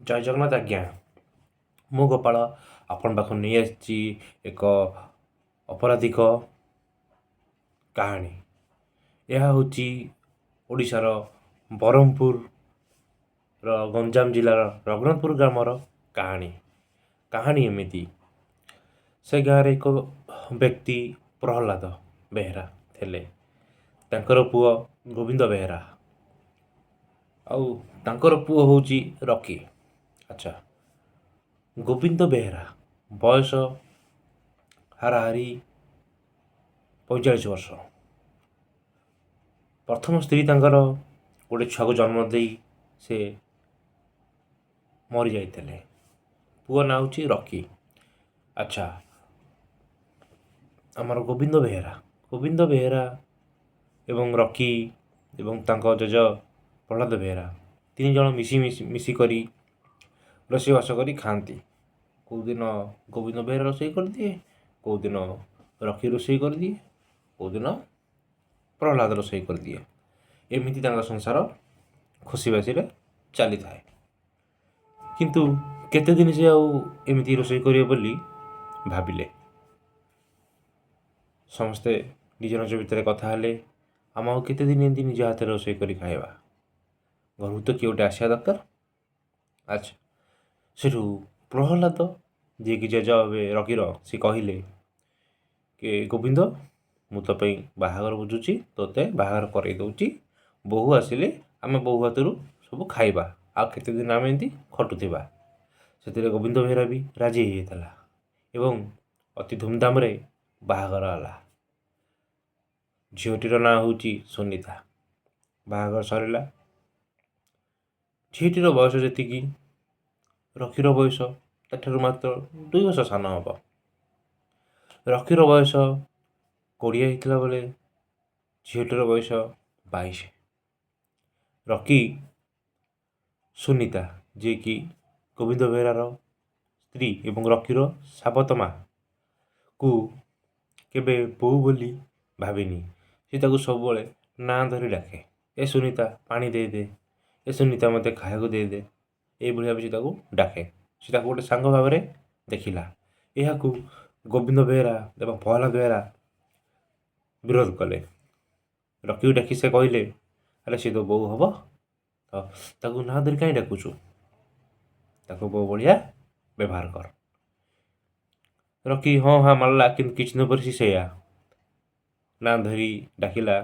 ଜୟ ଜଗନ୍ନାଥ ଆଜ୍ଞା। ମୁଁ ଗୋପାଳ ଆପଣଙ୍କ ପାଖକୁ ନେଇ ଆସିଛି ଏକ ଅପରାଧିକ କାହାଣୀ। ଏହା ହେଉଛି ଓଡ଼ିଶାର ବ୍ରହ୍ମପୁରର ଗଞ୍ଜାମ ଜିଲ୍ଲାର ରଘୁନାଥପୁର ଗ୍ରାମର କାହାଣୀ। କାହାଣୀ ଏମିତି, ସେ ଗାଁରେ ଏକ ବ୍ୟକ୍ତି ପ୍ରହ୍ଲାଦ ବେହେରା ଥିଲେ। ତାଙ୍କର ପୁଅ ଗୋବିନ୍ଦ ବେହେରା ଆଉ ତାଙ୍କର ପୁଅ ହେଉଛି ରକି। ଆଚ୍ଛା, ଗୋବିନ୍ଦ ବେହେରା ବୟସ ହାରାହାରି 45 ବର୍ଷ। ପ୍ରଥମ ସ୍ତ୍ରୀ ତାଙ୍କର ଗୋଟେ ଛୁଆକୁ ଜନ୍ମ ଦେଇ ସେ ମରିଯାଇଥିଲେ। ପୁଅ ନାଁ ହେଉଛି ରକି। ଆଚ୍ଛା, ଆମର ଗୋବିନ୍ଦ ବେହେରା ଏବଂ ରକି ଏବଂ ତାଙ୍କ ଜେଜ ପ୍ରହ୍ଲାଦ ବେହେରା ତିନି ଜଣ ମିଶି ମିଶି ମିଶିକରି ରୋଷେଇବାସ କରି ଖାଆନ୍ତି। କେଉଁଦିନ ଗୋବିନ୍ଦ ବେହେରା ରୋଷେଇ କରିଦିଏ, କେଉଁଦିନ ରକି ରୋଷେଇ କରିଦିଏ, କେଉଁଦିନ ପ୍ରହ୍ଲାଦ ରୋଷେଇ କରିଦିଏ। ଏମିତି ତାଙ୍କ ସଂସାର ଖୁସିବାସିରେ ଚାଲିଥାଏ। କିନ୍ତୁ କେତେ ଦିନ ସେ ଆଉ ଏମିତି ରୋଷେଇ କରିବେ ବୋଲି ଭାବିଲେ। ସମସ୍ତେ ନିଜ ନିଜ ଭିତରେ କଥା ହେଲେ, ଆମେ ଆଉ କେତେ ଦିନ ଏମିତି ନିଜ ହାତରେ ରୋଷେଇ କରି ଖାଇବା? ଘରକୁ ତ କିଏ ଗୋଟେ ଆସିବା ଦରକାର। ଆଚ୍ଛା, ସେଠୁ ପ୍ରହ୍ଲାଦ, ଯିଏକି ଜେଜ ହେବେ ରକିର, ସେ କହିଲେ କି ଗୋବିନ୍ଦ, ମୁଁ ତୋ ପାଇଁ ବାହାଘର ବୁଝୁଛି, ତୋତେ ବାହାଘର କରେଇ ଦେଉଛି। ବୋହୂ ଆସିଲେ ଆମେ ବୋହୂ ହାତରୁ ସବୁ ଖାଇବା। ଆଉ କେତେ ଦିନ ଆମେ ଏମିତି ଖଟୁଥିବା? ସେଥିରେ ଗୋବିନ୍ଦ ବେହେରା ବି ରାଜି ହେଇଯାଇଥିଲା ଏବଂ ଅତି ଧୁମଧାମରେ ବାହାଘର ହେଲା। ଝିଅଟିର ନାଁ ହେଉଛି ସୁନିତା। ବାହାଘର ସରିଲା। ଝିଅଟିର ବୟସ ଯେତିକି, ରକିର ବୟସ ତାଠାରୁ ମାତ୍ର 2 ବର୍ଷ ସାନ ହେବ। ରକିର ବୟସ 20 ହେଇଥିଲା ବେଳେ ଝିଅଟିର ବୟସ 22। ରକି ସୁନିତା, ଯିଏକି ଗୋବିନ୍ଦ ବେହେରାର ସ୍ତ୍ରୀ ଏବଂ ରକିର ସାବତ ମାକୁ କେବେ ବୋଉ ବୋଲି ଭାବିନି। ସେ ତାକୁ ସବୁବେଳେ ନାଁ ଧରି ଡାକେ। ଏ ସୁନିତା, ପାଣି ଦେଇଦେ, ଏ ସୁନିତା, ମୋତେ ଖାଇବାକୁ ଦେଇଦେ। ଏଇଭଳି ଭାବେ ସେ ତାକୁ ଡାକେ। ସେ ତାକୁ ଗୋଟେ ସାଙ୍ଗ ଭାବରେ ଦେଖିଲା। ଏହାକୁ ଗୋବିନ୍ଦ ବେହେରା ଏବଂ ପ୍ରହ୍ଲାଦ ବେହେରା ବିରୋଧ କଲେ। ରକିକୁ ଡାକି ସେ କହିଲେ, ଆରେ, ସେ ତୋ ବୋଉ ହବ ତ ତାକୁ ନାଁ ଧରି କାହିଁ ଡାକୁଛୁ? ତାକୁ ବୋଉ ଭଳିଆ ବ୍ୟବହାର କର। ରକି ହଁ ହଁ ମାରିଲା, କିନ୍ତୁ କିଛି ଦିନ ପରେ ସେ ସେଇଆ ନାଁ ଧରି ଡାକିଲା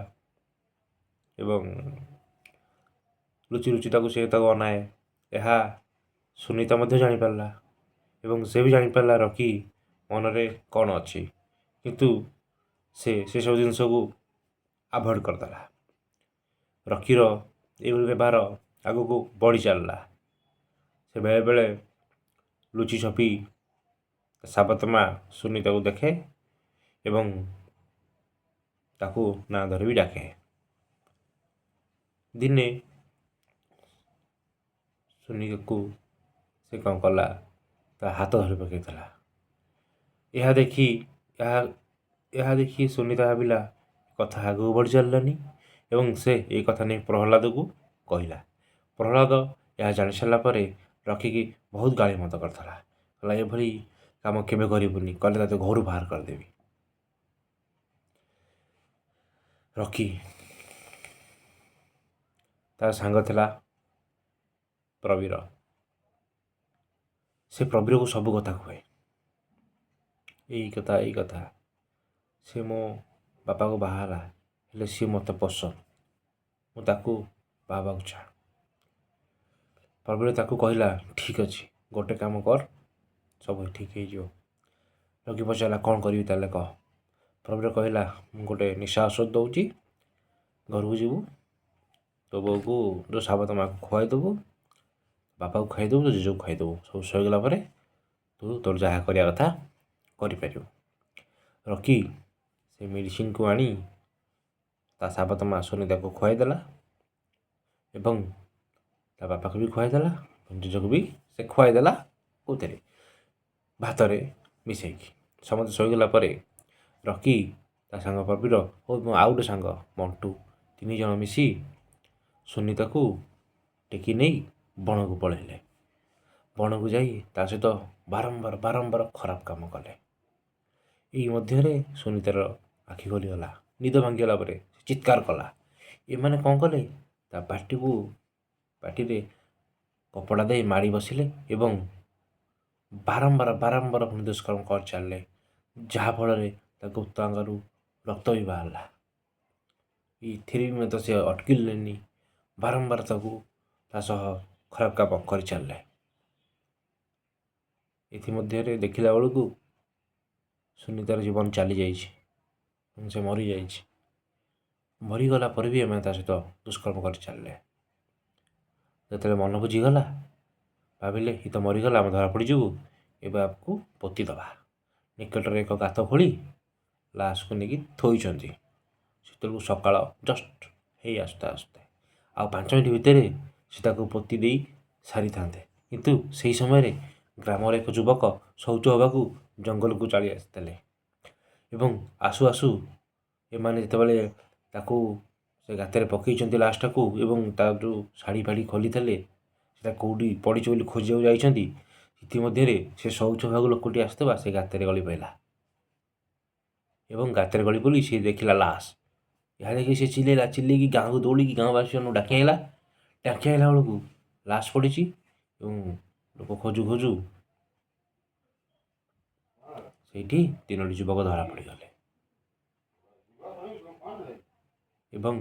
ଏବଂ ଲୁଚି ଲୁଚି ତାକୁ ସେ ତାକୁ ଅନାଏ। ଏହା ସୁନିତା ମଧ୍ୟ ଜାଣିପାରିଲା ଏବଂ ସେ ବି ଜାଣିପାରିଲା ରକି ମନରେ କ'ଣ ଅଛି, କିନ୍ତୁ ସେ ସେସବୁ ଜିନିଷକୁ ଆଭଏଡ଼ କରିଦେଲା। ରକିର ଏଇଭଳି ବ୍ୟବହାର ଆଗକୁ ବଢ଼ି ଚାଲିଲା। ସେ ବେଳେବେଳେ ଲୁଚି ଛପି ସାବତ ମା ସୁନିତାକୁ ଦେଖେ ଏବଂ ତାକୁ ନାଁ ଧରି ବି ଡାକେ। ଦିନେ ସୁନିତାକୁ ସେ କ'ଣ କଲା, ତା ହାତ ଧରି ପକାଇଥିଲା। ଏହା ଦେଖି ସୁନିତା ଭାବିଲା କଥା ଆଗକୁ ବଢ଼ି ଚାଲିଲାନି ଏବଂ ସେ ଏଇ କଥା ନେଇ ପ୍ରହ୍ଲାଦକୁ କହିଲା। ପ୍ରହ୍ଲାଦ ଏହା ଜାଣି ସାରିଲା ପରେ ରକିକି ବହୁତ ଗାଳି ମନ୍ଦ କରିଥିଲା। କହିଲା, ଏଭଳି କାମ କେବେ କରିବୁନି, କଲେ ତତେ ଘରୁ ବାହାର କରିଦେବି। ରକି ତାର ସାଙ୍ଗ ଥିଲା ପ୍ରବୀର। ସେ ପ୍ରବୀରକୁ ସବୁ କଥା କୁହେ, ଏଇ କଥା, ଏଇ କଥା, ସେ ମୋ ବାପାକୁ ବାହା ହେଲା, ହେଲେ ସିଏ ମୋତେ ପସନ୍ଦ, ମୁଁ ତାକୁ ବାହା ହେବାକୁ ଚାହେଁ। ପ୍ରବୀର ତାକୁ କହିଲା, ଠିକ୍ ଅଛି, ଗୋଟେ କାମ କର, ସବୁ ଠିକ୍ ହେଇଯିବ। ରକି ପଚାରିଲା, କ'ଣ କରିବି ତାହେଲେ କହ? ପ୍ରବୀର କହିଲା, ମୁଁ ଗୋଟେ ନିଶା ଔଷଧ ଦେଉଛି, ଘରକୁ ଯିବୁ, ତୋ ବୋଉକୁ, ତୋ ସାବତ ମାଆକୁ ଖୁଆଇଦେବୁ, ବାପାକୁ ଖାଇଦେବୁ, ତୋ ଜେଜେକୁ ଖାଇଦେବୁ। ସବୁ ସରିଗଲା ପରେ ତୁ ତୋର ଯାହା କରିବା କଥା କରିପାରିବୁ। ରକି ସେ ମେଡ଼ିସିନକୁ ଆଣି ତା ସାବତ ମା ସୁନିତାକୁ ଖୁଆଇଦେଲା ଏବଂ ତା ବାପାକୁ ବି ଖୁଆଇଦେଲା, ଜେଜେକୁ ବି ସେ ଖୁଆଇଦେଲା। କେଉଁଥିରେ? ଭାତରେ ମିଶେଇକି। ସମସ୍ତେ ଶୋଇଗଲା ପରେ ରକି, ତା ସାଙ୍ଗ ପ୍ରବୀର ଓ ଆଉ ଗୋଟେ ସାଙ୍ଗ ମଣ୍ଟୁ, ତିନି ଜଣ ମିଶି ସୁନିତାକୁ ଟେକି ନେଇ ବଣକୁ ପଳେଇଲେ। ବଣକୁ ଯାଇ ତା ସହିତ ବାରମ୍ବାର ବାରମ୍ବାର ଖରାପ କାମ କଲେ। ଏଇ ମଧ୍ୟରେ ସୁନୀତାର ଆଖି ଖୋଲିଗଲା। ନିଦ ଭାଙ୍ଗିଗଲା ପରେ ସେ ଚିତ୍କାର କଲା। ଏମାନେ କ'ଣ କଲେ, ତା ପାଟିରେ କପଡ଼ା ଦେଇ ମାଡ଼ି ବସିଲେ ଏବଂ ବାରମ୍ବାର ବାରମ୍ବାର ପୁଣି ଦୁଷ୍କର୍ମ କରିଚାଲିଲେ, ଯାହାଫଳରେ ତା ଗୁପ୍ତାଙ୍ଗରୁ ରକ୍ତ ବି ବାହାରିଲା। ଏଥିରେ ବି ମଧ୍ୟ ସେ ଅଟକିଲେନି, ବାରମ୍ବାର ତାକୁ ତା ସହ ଖରାପ କାମ କରିଚାଲିଲେ। ଏଥିମଧ୍ୟରେ ଦେଖିଲା ବେଳକୁ ସୁନୀତାର ଜୀବନ ଚାଲିଯାଇଛି ଏବଂ ସେ ମରିଯାଇଛି। ମରିଗଲା ପରେ ବି ଏମାନେ ତା ସହିତ ଦୁଷ୍କର୍ମ କରିଚାଲିଲେ। ଯେତେବେଳେ ମନ ବୁଝିଗଲା, ଭାବିଲେ ଏ ତ ମରିଗଲା, ଆମେ ଧରା ପଡ଼ିଯିବୁ, ଏବେ ଆକୁ ପୋତି ଦେବା। ନିକଟରେ ଏକ ଗାତ ଖୋଳି ଲାଶକୁ ନେଇକି ଥୋଇଛନ୍ତି। ସେତେବେଳକୁ ସକାଳ ଜଷ୍ଟ ହେଇ ଆସୁଥାଏ ଆସୁଥାଏ, ଆଉ 5 ମିନିଟ୍ ଭିତରେ ସେ ତାକୁ ପୋତି ଦେଇ ସାରିଥାନ୍ତେ। କିନ୍ତୁ ସେହି ସମୟରେ ଗ୍ରାମର ଏକ ଯୁବକ ଶୌଚ ହେବାକୁ ଜଙ୍ଗଲକୁ ଚାଲି ଆସିଥିଲେ ଏବଂ ଆସୁ ଆସୁ ଏମାନେ ଯେତେବେଳେ ତାକୁ ସେ ଗାତରେ ପକାଇଛନ୍ତି ଲାଶଟାକୁ ଏବଂ ତା ଯେଉଁ ଶାଢ଼ୀ ଫାଢ଼ୀ ଖୋଲିଥିଲେ ସେଟା କେଉଁଠି ପଡ଼ିଛି ବୋଲି ଖୋଜିବାକୁ ଯାଇଛନ୍ତି, ଇତିମଧ୍ୟରେ ସେ ଶୌଚ ହେବାକୁ ଲୋକଟି ଆସିଥିବା ସେ ଗାତରେ ଗଳି ପଡ଼ିଲା ଏବଂ ଗାତରେ ଗଳି ପଡ଼ି ସେ ଦେଖିଲା ଲାଶ। ଏହା ଦେଖି ସେ ଚିଲ୍ଲେଇଲା, ଚିଲ୍ଲେଇକି ଗାଁକୁ ଦୌଡ଼ିକି ଗାଁବାସୀମାନଙ୍କୁ ଡାକି ଆଣିଲା। ଡାକି ଆଣିଲା ବେଳକୁ ଲାଶ ପଡ଼ିଛି ଏବଂ ଲୋକ ଖୋଜୁ ଖୋଜୁ ସେଇଠି 3ଟି ଯୁବକ ଧରା ପଡ଼ିଗଲେ ଏବଂ